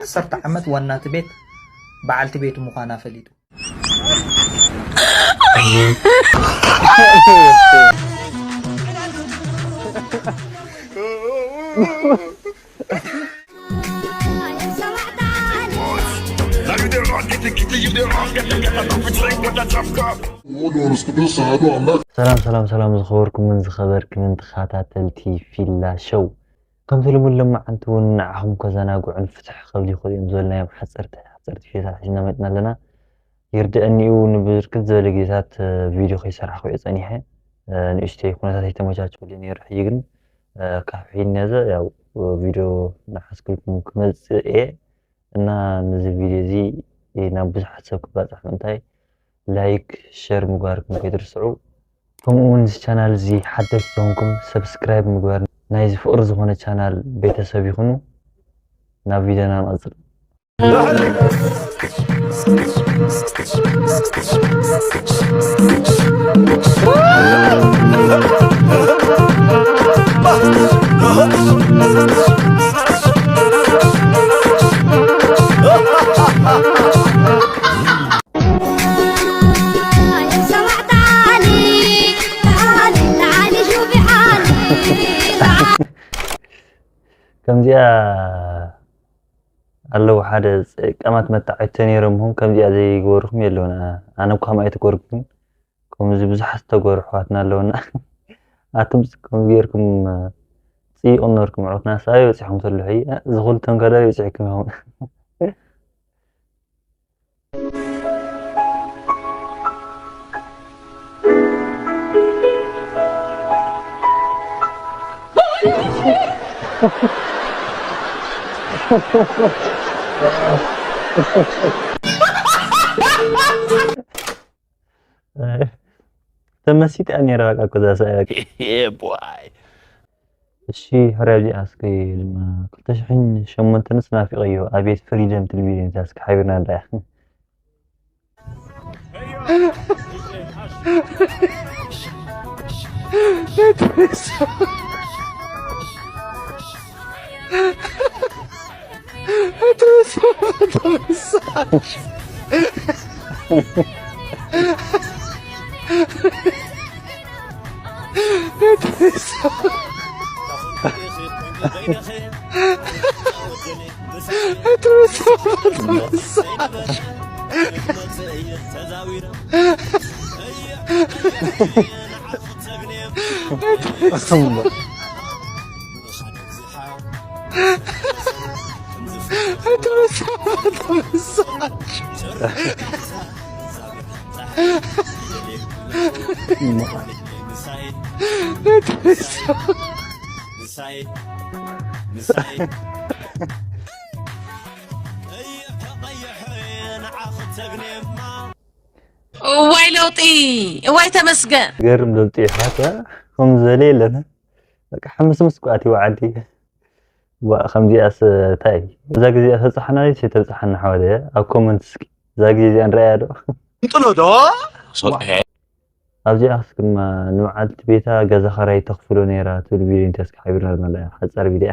ዓሰርተ ዓመት ዋና እቲ ቤት በዓልቲ ቤቱ ምዃና ፈሊጡ። ሰላም ሰላም ሰላም ዝኸበርኩምን ዝኸበርክንን ተኸታተልቲ ፊላ ሸው፣ ከምቲ ልሙድ ለማዓንቲ እውን ንዓኹም ከዘናግዑን ፍትሕ ከብሉ ይኽእሉ እዮም ዝበልናዮም ሓፀርቲ ሓፀርቲ ቪድዮታት ሒዝና መፅና ኣለና። ይርድአኒ እዩ ንብርክት ዝበለ ግዜታት ቪድዮ ከይሰራሕኩ እየ ፀኒሐ። ንእሽተይ ኩነታት ኣይተመቻቸወለይ ነይሩ። ሕጂ ግን ካብ ሕጂ ነዘ ያው ቪድዮ እናሓዝኩልኩም ክመፅእ እየ። እና ነዚ ቪድዮ እዚ ናብ ብዙሓት ሰብ ክባፃሕ ምእንታይ ላይክ ሸር ምግባርኩም ከይትርስዑ። ከምኡ እውን እዚ ቻናል እዚ ሓደሽቲ ዝኾንኩም ሰብስክራይብ ምግባር ናይዚ ፍቕሪ ዝኾነ ቻናል ቤተሰብ ይኹኑ። ናብ ቪድዮና ንቐፅል። ከምዚኣ ኣለዉ ሓደ ጸቀማት መታዓይቶ ነይሮምኹም ከምዚኣ ዘይገበርኹም የለውን። ኣነ እኳ ከምኣ ኣይተገበርኩን። ከምዚ ብዙሓት ዝተገበሩ ኣሕዋትና ኣለውና። ኣቱም ከምዚ ጌርኩም ጽይቕ ነበርኩም። ዕወትና ሳይ በጺሕኩም ተልሑ እዚ ኩሉ ተንከዳ ይብጽሕኩም ይኸውን። ተመሲጠ ነይረ በቃ እኮ እዛ ሰብኣይ በቃ። እሺ ሕራይ እዚኣ እስኪ ድማ ክልተ ሽሕን ሸሞንተንስ ናፊቐዮ ኣቤት ፍሪደም ትብል ቪድዮ እዚኣ እስኪ ሓቢርና ንርኣያ። እዋይ ለውጢ እዋይ ተመስገን። ገርም ለውጢ ይሓት ከምዚ ዘለ የለን። በቃ ሓምስ ምስ ቋት ይወዓል። ዋ ከምዚኣስ ታይ እዛ ግዜኣ ተብፅሓና ድይስ ተብፅሓና ሓወደ ኣብ ኮመንት እስኪ እዛ ግዜ እዚኣ ንረኣያ ዶ? እንጥሎ ዶ? ኣብዚኣ ድማ ንበዓልቲ ቤታ ገዛ ኸራይ ተኽፍሎ ነይራ ትብል ቪድዮ እንተስኪ ሓቢርና ድማ ሓፃር ቪድያ።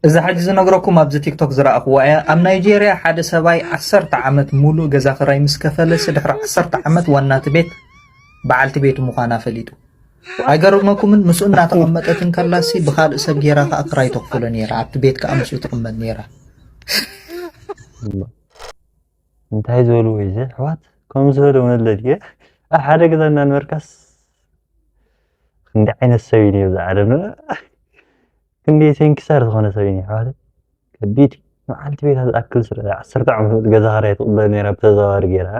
እዛ ሕጂ ዝነግረኩም ኣብዚ ቲክቶክ ዝረኣኽዋ እያ። ኣብ ናይጄርያ ሓደ ሰብኣይ ዓሰርተ ዓመት ሙሉእ ገዛ ኽራይ ምስ ከፈለሲ ድሕሪ ዓሰርተ ዓመት ዋና እቲ ቤት በዓልቲ ቤቱ ምዃና ፈሊጡ። ኣይገርመኩምን? ምስኡ እናተቐመጠት እንከላሲ ብኻልእ ሰብ ጌራ ኸኣ ክራይ ተኽፍሎ ኔራ። ኣብቲ ቤት ከኣ ምስኡ ትቕመጥ ኔራ። እንታይ ዝበሉ ወይ እዚ ኣሕዋት ከም ዝበለ እውን ኣለድ ኣብ ሓደ ገዛ እናንበርካስ ክንዲ ዓይነት ሰብ እዩ ነብዚ ዓለም ክንዲ ሰንክሳር ዝኾነ ሰብ እዩ ኣሕዋት ከቢድ መዓልቲ ቤታ ዝኣክል ስለ ዓሰርተ ዓመት ገዛ ኸራይ ትቕበል ነይራ ብተዘዋዋሪ ገይራ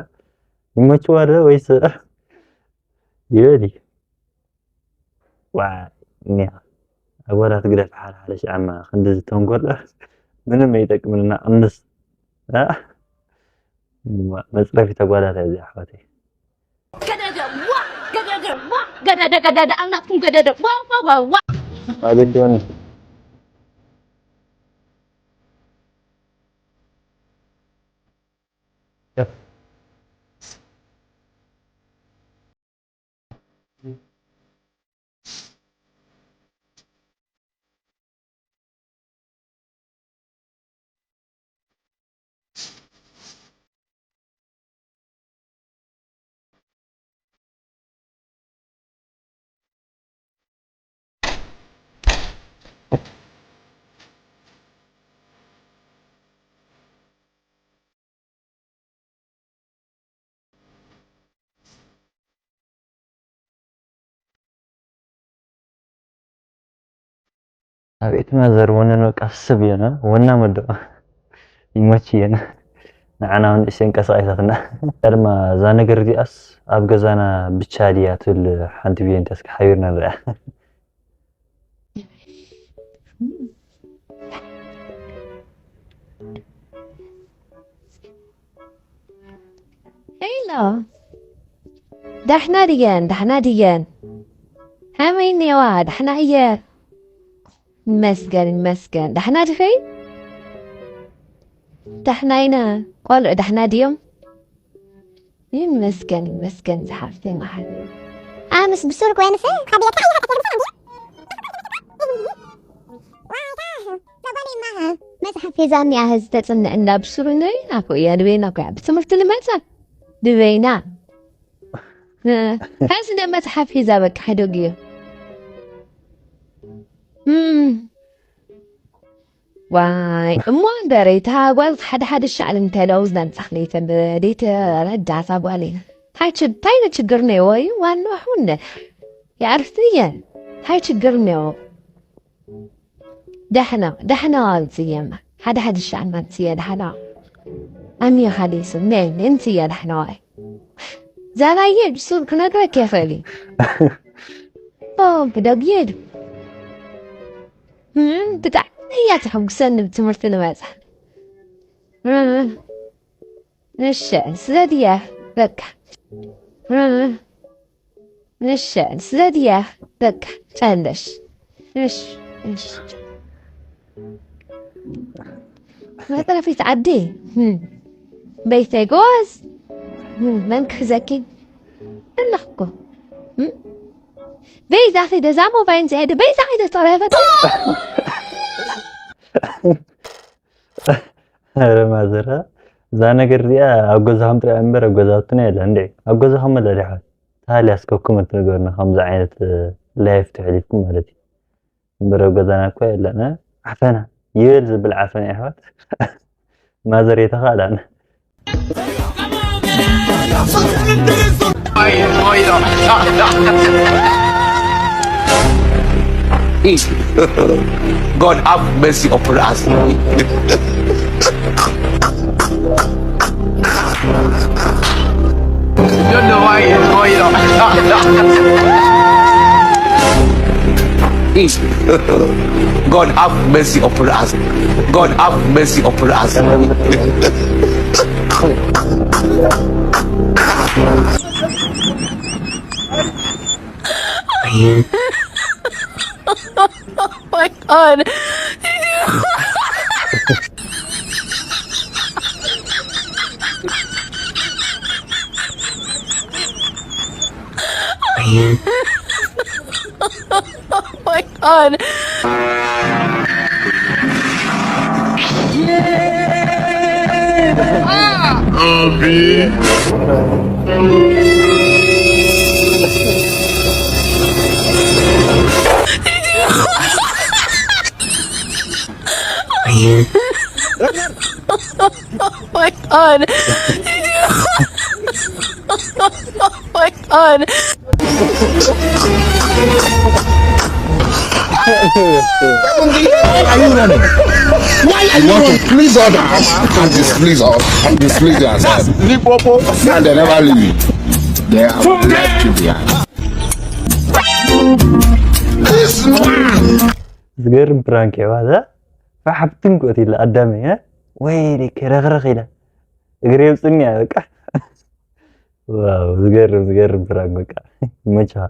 ይመችዋ ዶ ወይስ ይበል እዩ ዋይ እኒኣ ኣጓላት ግደፍ ሓልሓለ ሻዕማ ክንድዚ ተንኮል ምንም ኣይጠቅምንና ቅንስ መፅረፊት ኣጓላት እያ እዚኣ ኣሕዋተይ ገደደ ዋ ገደደ ዋ ገደደ ገደደ ኣናትኩም ገደደ ዋ ዋ ዋ ዋ ማለት ይሆን ኣብ ኤትማ ዘርወነን በቃ ስብ የነ ወና መዶ ይመች የነ ንዓና እውን እሸን ቀሳቂሳትና። ቀድማ እዛ ነገር እዚኣስ ኣብ ገዛና ብቻ ድያ ትብል ሓንቲ ብየንተስ ሓቢርና ንሪኣ። ሄሎ፣ ዳሕና ድየን? ዳሕና ድየን? ከመይ እኒዋ? ዳሕና እየ። ይመስገን ይመስገን። ዳሕና ድኸይ? ዳሕና ኢና። ቆልዑ ዳሕና ድዮም? ይመስገን ይመስገን ዝሓፍተይ መሓሪ። ኣነስ ብሱር ኮይንስ ሓቢርካ ኣይሓተተልኩ እንዲ። መጽሓፍ ሒዛ እኒኣ ህዚ ተጽንዕ እንዳ ብሱር ንበይና እኮ እያ ንበይና እኮ እያ ብትምህርቲ ንመጻ ንበይና። ሕዚ ደ መጽሓፍ ሒዛ በቃ ሕደግዮ። ዋይ እሞ እምበረይ እታ ጓል ሓደ ሓደ ሻዕል እንተለውዝ ነምጻኽለይ ተበደይ ተረዳሳ ጓል ኢና። ታይ ችግ ታይ ችግር ነው ወይ ዋና ሁነ ያርፍትየ ታይ ችግር ነው። ደሕና ደሕና ዋልጽየማ ሓደ ሓደ ሻዕል ማንጽየ ደሕና ኣሚዮ ኻሊስ ሜን እንትየ ደሕና ዋይ ዛናየ ብሱር ክነግረክ የኽእል እዩ። ኦ ብደግየድ ብጣዕሚ እያ ተሐጉሰኒ ብትምህርቲ ንመጻ። እሺ ስለድየ በቃ እሺ ስለድየ በቃ ጨለሽ እሺ እሺ መጥረፊት ዓዲ በይተይ ጎዝ መን ክሕዘኪ ኣለኽኮ በይዛ ኺደ እዛ ሞባይል ዝሄደ በይዛ ኺደ ተረፈት ኧረ ማዘራ እዛ ነገር እዚኣ ኣብ ገዛኹም ጥራይ እምበር ኣብ ገዛውትና የላ እንዴ ኣብ ገዛኹም ኣላ ዲሓ ታልያ እስከኩም እትነገርና ከምዚ ዓይነት ላይፍ ተሕሊፍኩም ማለት እዩ እምበር ኣብ ገዛና እኮ የለን ዓፈና ይበል ዝብል ዓፈና ይሕዋት ማዘር የተኻእላን God have mercy upon us. God have mercy upon us. God have mercy upon us. Oh my god. Oh my god. Oh my god. Oh my god. Why are you running? Why are you running? Please order. I can't displease us. I can't displease yourself. And they never leave me. They are left you behind. This man. ዝገርም ፕራንክ እያ ባዛ ፋሕ ብትንኮት ኢለ ኣዳመይ እ ወይለይ ከረኽረኽ ኢለ እግሪ የውፅኒ እያ በቃ ዋው ዝገርም ዝገርም ፕራንክ በቃ ይመችኻ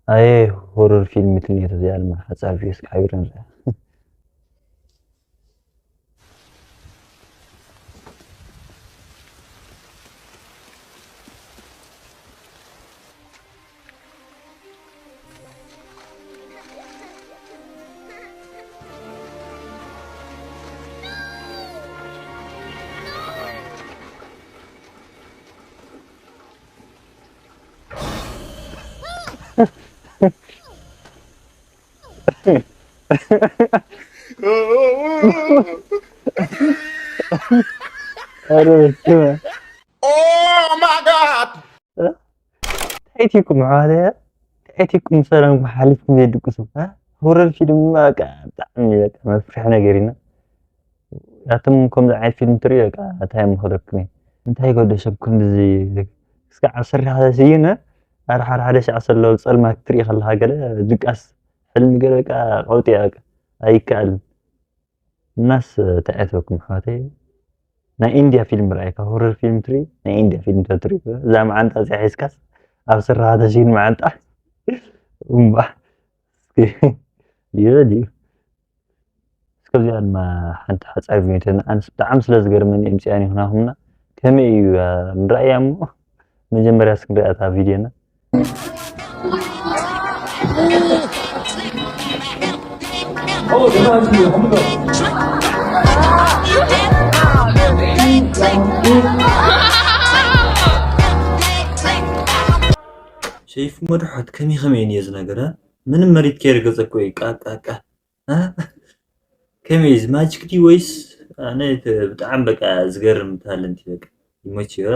ኣየ ሆረር ፊልም ትንየት እዚኣ ድማ ሓፃር ቪዲዮ እስኪ ሓቢርና ንሪኣ Oh my god! እንታይ ትይኩም ኣሕዋተይ? ጥዕቲ ቁም ሰላም ሓሊፍኩም ዘይድቅሱ። እ? ሆረር ፊልም በቃ ብጣዕሚ በቃ መፍርሒ ነገር ኢና። ኣቶም ከምዚ ዓይነት ፊልም ትርኢ በቃ እንታይ ምኸደኩም እዩ? እንታይ ጎደሸኩም እዚ እስከ ዓሰርተ ሓደ ስዩነ ኣርሓር ሓደ ሻዕ ሰሎ ጸልማት ትርኢ ከለኻ ገለ ድቃስ ሕልሚ ገለ በቃ ቀውጢ በቃ ኣይከኣልን። እናስ ተኣተኩም ኣሕዋተይ ናይ ኢንድያ ፊልም ርኣይካ ሆረር ፊልም ትርኢ ናይ ኢንድያ ፊልም ተትርኢ እዛ መዓንጣ እዚኣ ሒዝካስ ኣብ ስራሓ ተሽግን መዓንጣ እምባ ይበል እዩ። እስከዚኣ ድማ ሓንቲ ሓፃር ቪድዮ ኣንስ ብጣዕሚ ስለ ዝገርመኒ እምፅኣን ይኹናኹምና ከመይ እዩ ንረኣያ እሞ መጀመርያ እስክንሪኣ እታ ቪድዮና ሸይፉ መድሖት ከመይ ከመይ እየ ዝነገረ ምንም መሪት ከይርገፀ እኮ እዩ ቃቃቃ ከመይ እዚ ማጂክ ድዩ ወይስ ኣነ ብጣዕሚ በቃ ዝገርም ታለንት እዩ በቃ ይመችዮ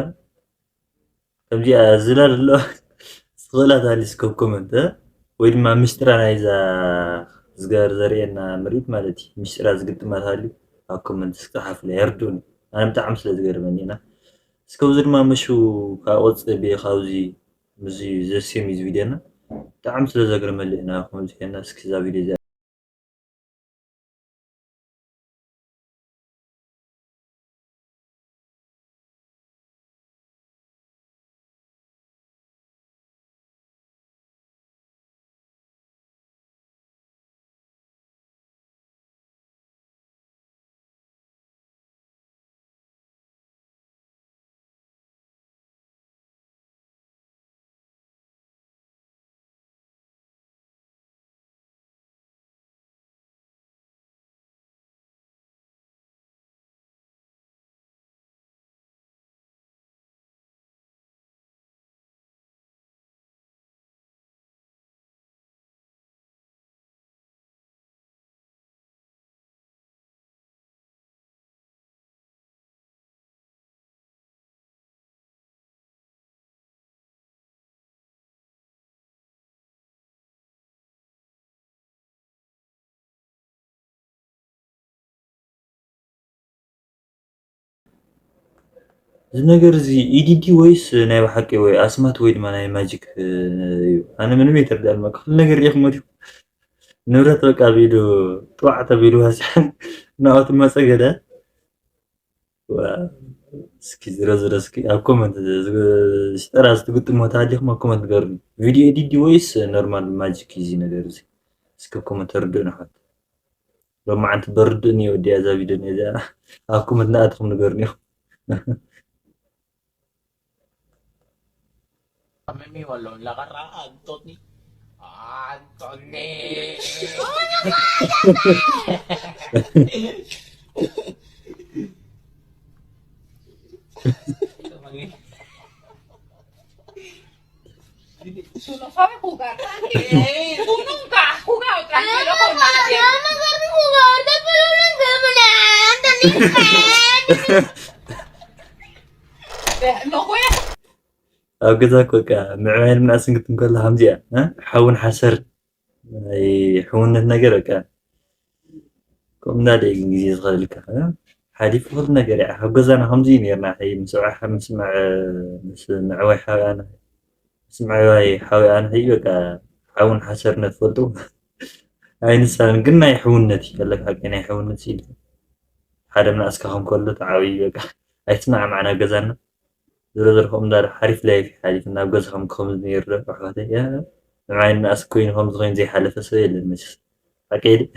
ከምዚኣ ዝላል ኣሎ ስኽእላት ኣሊስ ኮብ ኮመንት ወይ ድማ ምስጢራ ናይዛ ዝገር ዘርእየና ምርኢት ማለት እዩ ምስጢራ ዝግጥማት ኣልዩ ኣብ ኮመንት ስክፅሓፍለ የርዱን ኣነ ብጣዕሚ ስለ ዝገርመኒ ኢና እስከብዚ ድማ መሹ ካብ ቆፅቢ ካብዚ ምስዚ ዘስም እዩ ቪድዮና ብጣዕሚ ስለ ዘግርመሊ ኢና ከምዚ ና እስኪ እዛ ቪድዮ እዚኣ እዚ ነገር እዚ ኢዲዲ ወይስ ናይ ብሓቂ ወይ ኣስማት ወይ ድማ ናይ ማጂክ እዩ ኣነ ምንም የተርዳል መቃ ነገር ሪኢኹሞ ዲኹም ንብረት በቃ ቢሉ ጥዋዕ ተቢሉ ወሲሐን ናብኡ ትመፀ ገለ እስኪ ዝረዝረ እስኪ ኣብ ኮመንት ሽጠራ ዝትግጥሞ ተሃሊኹም ኣብ ኮመንት ገርኒ ቪድዮ ኤዲት ድዩ ወይስ ኖርማል ማጂክ እዩ እዚ ነገር እዚ እስኪ ኮመንት ርድእ ንሓት ሎማዓንቲ በርድእ እኒኦ እዲያ እዛ ቪድዮ እኒኦ እዚኣ ኣብ ኮመንት ናኣትኹም ንገርኒ ኢኹም Kami mi walong lakara Anthony. Anthony. Solo sabe jugar. Tú nunca has jugado tranquilo con nadie. ኣብ ገዛ እኮ በቃ ምዕባይን ምንኣስን ክትንከሎ ከምዚኣ ሓውን ሓሰር ናይ ሕውነት ነገር በቃ ከምኡ እንዳለ እዩ ግን ግዜ ዝኸደልካ ሓሊፉ ኩሉ ነገር እያ ካብ ገዛና ከምዚ እዩ ነርና ሕይ ምስ ኣዕሓ ምስ መዕ ምስ መዕባይ ሓውያና ምስ መዕባይ ሓውያና ሕይ በቃ ሓውን ሓሰርነ ትፈልጡ ኣይንሳን ግን ናይ ሕውነት እዩ ከለካ ሓቂ ናይ ሕውነት ሲል ሓደ ምንኣስካ ከም ከሎ ተዓብይ በቃ ኣይትስማዕማዕና ገዛና ዝሮ ዝሮ ከምኡ እንዳለ ሓሪፍ ላይፍ ሓሊፍ ናብ ገዛኹም ከምዚ ነይሩ ዶ ኣሕዋተይ ያ ንዓይ ንኣስ ኮይኑ ከምዚ ኮይኑ ዘይሓለፈ ሰብ የለን መቸስ ሓቀይ ድዩ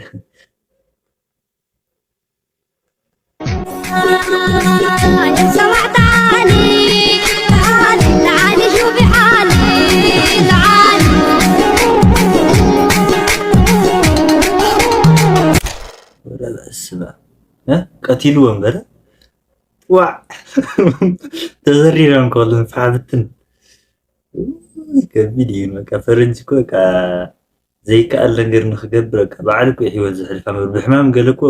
ቀቲልዎ እምበር ዋዕ ተዘሪሮም ከሉ ንፋሕ ብትን ከቢድ እዩ በቃ ፈረንጂ እኮ በቃ ዘይከኣል ነገር ንክገብር በቃ በዓል እኮ ህይወት ዘሕልፋ ነበር ብሕማም ገለ እኮ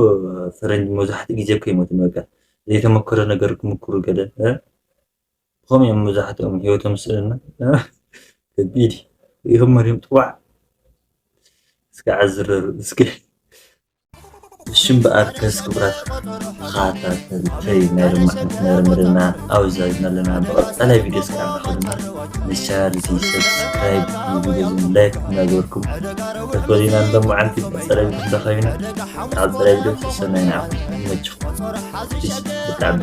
ፈረንጂ መብዛሕትኡ ግዜ እኮ ይሞትን በቃ ዘይተመከረ ነገር ክምክሩ ገለ ብኸም እዮም መብዛሕትኦም ህይወቶም ስእልና ከቢድ እዩ ይኸም መሪም ጥዋዕ እስኪ ዓዝረሩ እስኪ። እሺ እምበኣር ከስ ክቡራት ተኸታተልተይ ናይ ሎማዓንቲ መርምርና ኣብዛ ሂብና ኣለና። ብቐጻላይ ቪድዮ እስካብ ንራኸብ ድማ ንቻናል እዚ ሰብስክራይብ ንቪድዮ እዚ ላይክ እናገበርኩም ተፈሊና። ሎማዓንቲ ብቐጻላይ ቪድዮ እንዳኸቢና ኣብ ቀጻላይ ቪድዮ ተሰናይ ንዓኹም ይመችኹም። ፒስ ብጣዕሚ